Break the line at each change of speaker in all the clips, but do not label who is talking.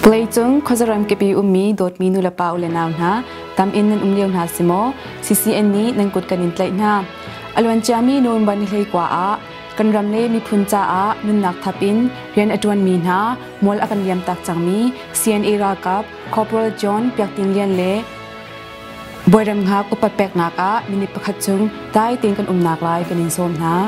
Vawleicung khuazaram kipi ummi dawtmi nulepa u le nau hna, tam in nan um lio hna si maw? CCN nih nan kut kan in tlaih hna. A luanciami November ni 19 ah kan ram le miphun caah nunnak thap in rian a ṭuanmi hna mual a kan liamtak cangmi CNA ralkap Corporal John Piak Tin Lian le Bawiram hngak upat peknak ah minute pakhat chung dai tein kan umnak lai kan in sawm hna.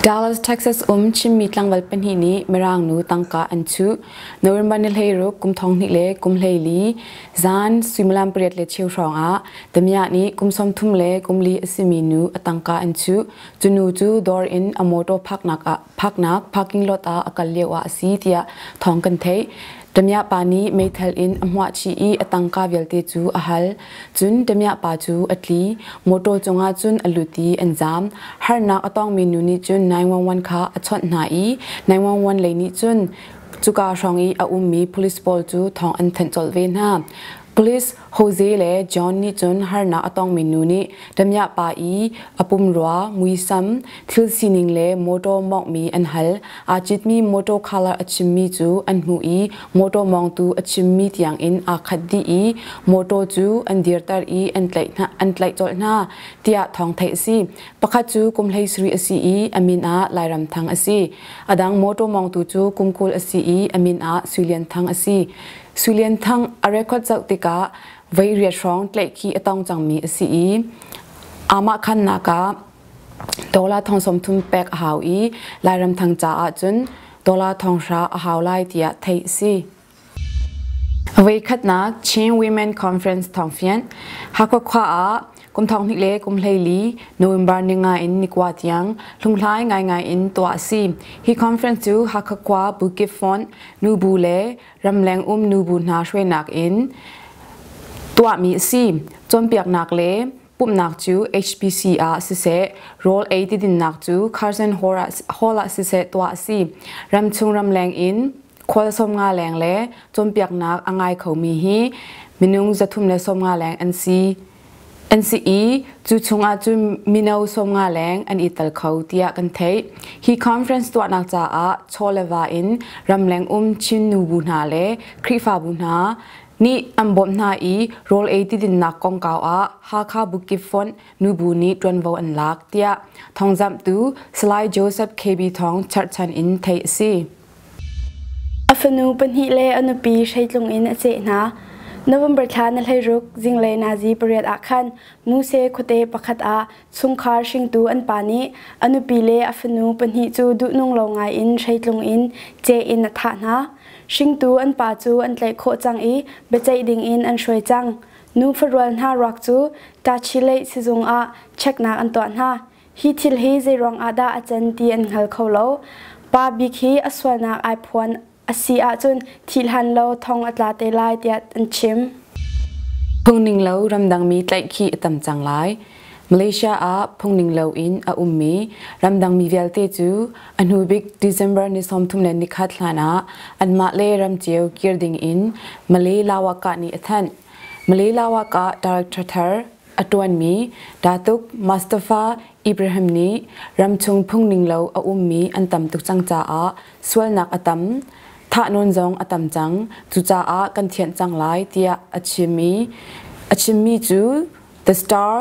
Dallas, Texas um Chinmi tlangval pahnih nih Mirang nu tangka an chuh. November ni 16 kum 20 le kum 14 zan suimilam pariat le cheu hrawng ah damiah nih kum 30 le kum li a simi nu a tangka an chuh. Cu nu cu dawr in a motor phaknak ah phaknak parking lot ah a kal lio ah a si tiah thawng kan theih. Damiah pa nih meithal in a hmuah chih i a tangka vialte cu a hal. Cun damiah pa cu a tli. Motor cungah cun a lut i an zaam. Harnak a tongmi nu nih cun 911 kha a chawnh hna i 911 lei nih cun cuka hrawng i a ummi police pawl cu thawng an thanh colh ve hna. Police Jose le John nih cun harnak a tongmi nu nih damiah pa i a pumrua, muisam, thil sining le motor mawnghmi an hal. Aa citmi motor color a chimmi cu an hmuh i motor mawngtu a chimmi tiangin aa khat dih i motor cu an dirter i an tlaih hna, an tlaih colh hna tiah thawng theih a si. Pakhat cu kum 17 a si i a min ah Lairam Thang a si. A dang motor mawngtu cu kum 20 a si i a min ah Sui Lian Thang a si. Sui Lian Thang a record zoh tikah voi riat hrawng tlaihkhih a tong cangmi a si i amah khannak ah dollar thong 30 pek a hau i Lairam Thang caah cun dollar thong hra a hau lai tiah theih a si. Voikhatnak Chin Women Conference thawngfianh Hakha khua ah Kum 12 le kum 14 November ninga in nikua tiang hlunghlai ngaingai in tuah a si. Hi conference cu Hakha khua Bukit Font nubu le ramleng um nubu hna hruainak in tuahmi a si. Cawnpiaknak le pumhnak cu HPC ah siseh, rawl ei tidinnak cu Carson Hall ah siseh tuah a si. Ramchung ramleng in khual 50 leng le cawnpiaknak a ngai khomi hi minung 350 leng an si. An si i cu chungah cun mino 50 leng an i tel kho tiah kan theih. Hi conference tuahnak caah chaw le va in ramleng um Chin nubu hna le Khrihfabu hna nih an bawmh hna i rawl ei tidinnak kongkau ah Hakha Bukip Font nubu nih ṭuanvo an lak tiah thawngzamhtu Salai Joseph KB Thawng cherhchan in theih a si.
A fanu pahnih le a nupi hreitlung in a ceh hna. November thla ni 16 zinglei nazi pariat ah khan Muse khuate pakhat ah chungkhar hringtu an pa nih a nupi le a fanu pahnih cu duhnung lo ngai in hreitlung in ceh in a thah hna. Hringtu an pa cu an tlaih khawh cang i biaceih ding in an hruai cang. Nu farual hna ruak cu Tachileih sizung ah checknak an tuah hna. Hi thil hi zeiruang ah dah a can ti an hngal kho lo. Pa bik hi a sualnak ai phuan a si ahcun thih hlan lo thong a tla te lai tiah an chim.
Phungning lo ramdangmi tlaihkhih a tam cang lai. Malaysia ah phungning lo in a ummi ramdangmi vialte cu a hnubik December ni 31 hlan ah anmah le ram cio kir ding in Malay Lawakah nih a thanh. Malay Lawakah director thar a ṭuanmi Datuk Mustafa Ibrahim nih ramchung phungning lo a ummi an tam tuk cang caah sualnak a tam, thahnawn zong a tam cang, cucaah kan thianh cang lai tiah a chim i a chimmi cu The Star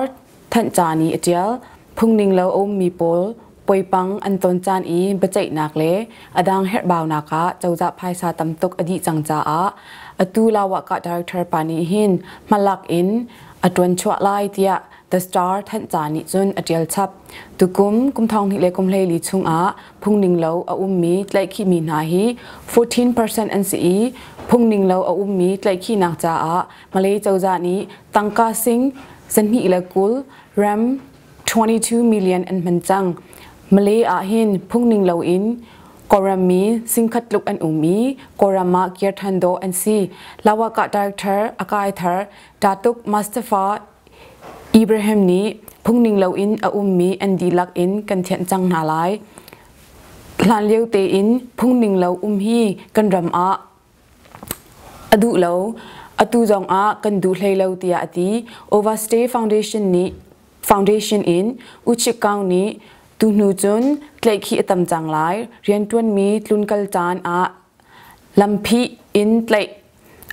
thanhca nih a ṭial. Phungning lo a ummi pawl Poipang an ton caan i biaceihnak le a dang herhbaunak ah cozah phaisa tam tuk a dih cang caah atu Lawakah director pa nih hin hmalak in a ṭuanchuah lai tiah The Star thanhca nih cun a ṭial chap. Tukum kum thong hnih le kum 14 chungah phungning lo a ummi tlaihkhihmi hna hi 14% an si i phungning lo a ummi tlaihkhihnak caah Malay cozah nih tangka sing 220 ram 22 million an hman cang. Malay ah hin phungning loin Kawlram mi singkhat tluk an um i Kawlram ah kir ṭhan dawh an si. Lawakah director a kai thar Datuk Mustafa Ibrahim nih phungning loin a ummi an dihlak in kan thianh cang hna lai. Hlanlio tein phungning lo um hi kan ram ah a duh lo. Atu zong ah kan duh hlei lo tiah a ti. Overstay Foundation nih Foundation in Uchik Kaung nih tuhnu cun tlaihkhih a tam cang lai. Rianṭuanmi tlunkal caan ah lamphih in tlaih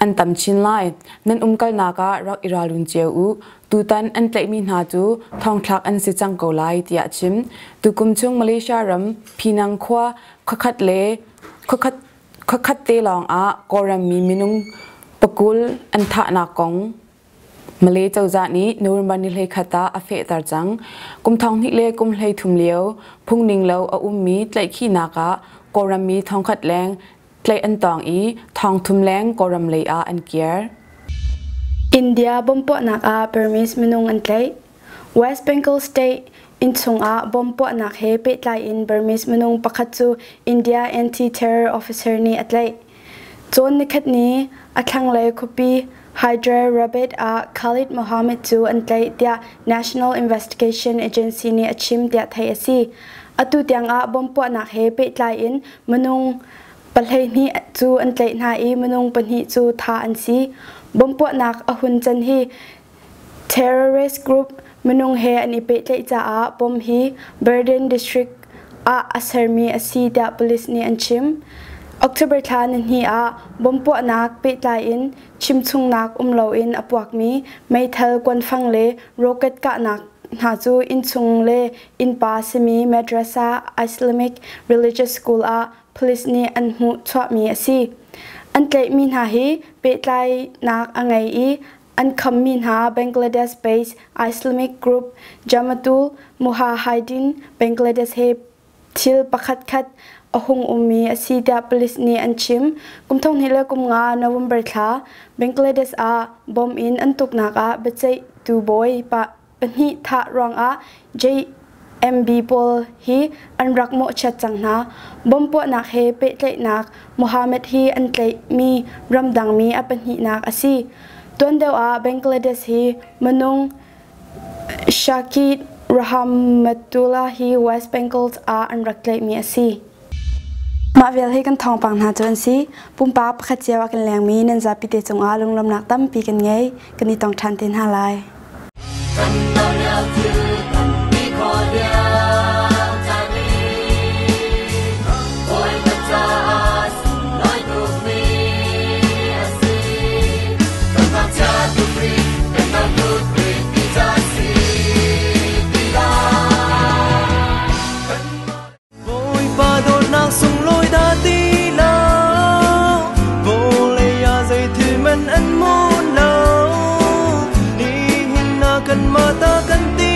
an tam chin lai. Nan umkalnak ah rak i ralrin cio u. Tutan an tlaihmi hna cu thongthlak an si cang ko lai tiah a chim. Tukum chung Malaysia ram Penang khua khuakhat le khuakhat Khuakhat te lawng ah Kawlram mi minung pakul an thahnak kong Malay cozah nih November ni 11 ah a fehter cang. Kum thong hnih le kum 13 lio phungning lo a ummi tlaihkhihnak ah Kawlram mi thongkhat leng tlaih an tong i thong thum leng Kawlram lei ah an kir.
India bomb puahnak ah Burmese minung an tlaih. West Bengal State innchung ah bomb puahnak he pehtlai in Burmese minung pakhat cu India anti-terror officer nih a tlaih. Cawn nikhat ni a thlanglei khuapi Hyderabad ah Khalid Mohammed cu an tlaih tiah National Investigation Agency nih a chim tiah theih a si. Atu tiang ah bomb puahnak he pehtlai in minung 12 cu an tlaih hna i minung pahnih cu thah an si. Bomb puahnak a hun can hi Terrorist group minung he an i pehtlaih caah bomb hi Burden District ah a sermi a si tiah police nih an chim. October thla nihnih ah bomb puahnak pehtlai in chimchungnak um loin a puakmi meithal kuanfang le rocket kahnak hna cu innchung le innpa simi Madrasa Islamic Religious School ah police nih an hmuh chuahmi a si. An tlaihmi hna hi pehtlainak a ngei i An khammi hna Bangladesh-based Islamic group Jamatul Mujahideen Bangladesh he thil pakhatkhat a hung ummi a si tiah police nih an chim. Kum 2005 November thla Bangladesh ah bomb in an tuknak ah biaceihtu bawi pahnih thah ruangah JMB pawl hi an rak mawhchiat cang hna. Bomb puahnak he pehtlaihnak Mohammed hi an tlaihmi ramdangmi a pahnihnak a si. Tuan deuh ah Bangladesh hi minung Shakib Rahmatullah hi West Bengal ah an rak tlaihmi a si. Mah vial hi kan thawngpang hna cu an si. Pumpak pakhat cio a kan lengmi nan zapi te cungah lunglawmhnak tampi kan ngei. Kan i tong ṭhan te hna lai.
Kan lio thil kan ti khawh lio caan i Bawipa caah sunglawi tukmi a si. Kan ngakchia tuk rih, kan no tuk rih ti caan si ti lai. Kan
Bawipa dawtnak sunglawi dah ti lo, vawlei ah zeithil man an mun lo. Nihin ah kanmah ta kan ti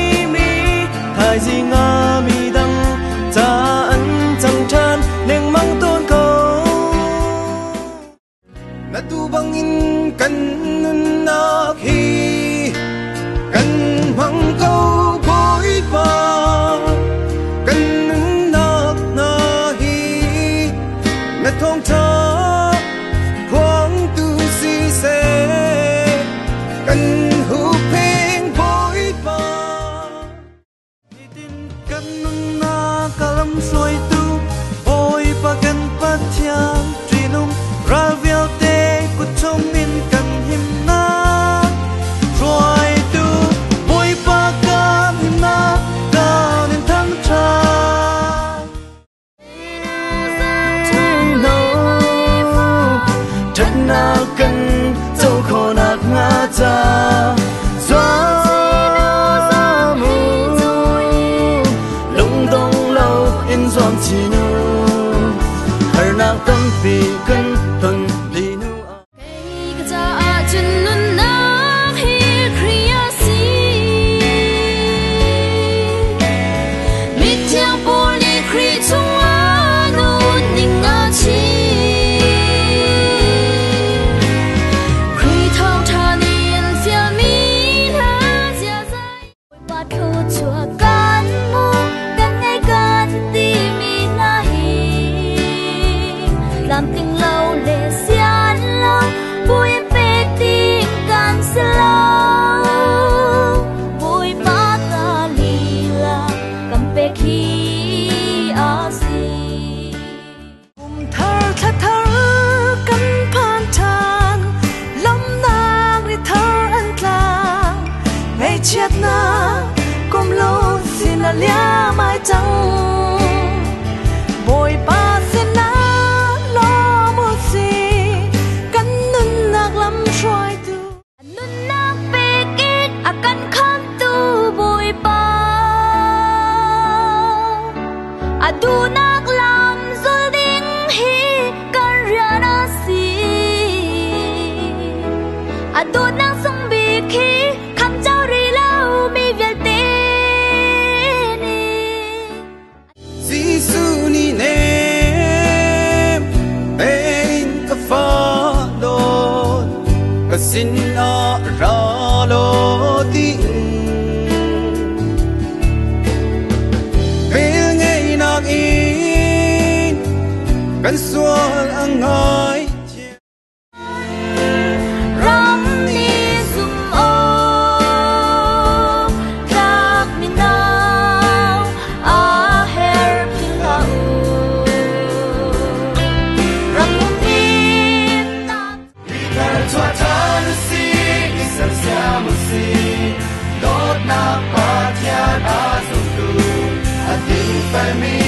Ngaihchiatnak kum lun sin a liam ai cang. Bawipa sinah lawm u sih, kan nunnak lam hruaitu.
Nunnak pek in a kan khamtu Bawipa. A duhnak lam zul ding hi kan rian a si. A dawtnak sung bik hi kham cio rih lo mi vialte nih.
Jesuh nih nem tein ka fa dawt ka sinah ra law tiin vel ngeihnak in kan sual a ngai.
Ram nih zum awk tlak mino a her philh hlah u. Ram humhimnak.
Thar si, sersiam si, dawtnak Pathian a zumtu, a dingfelmi.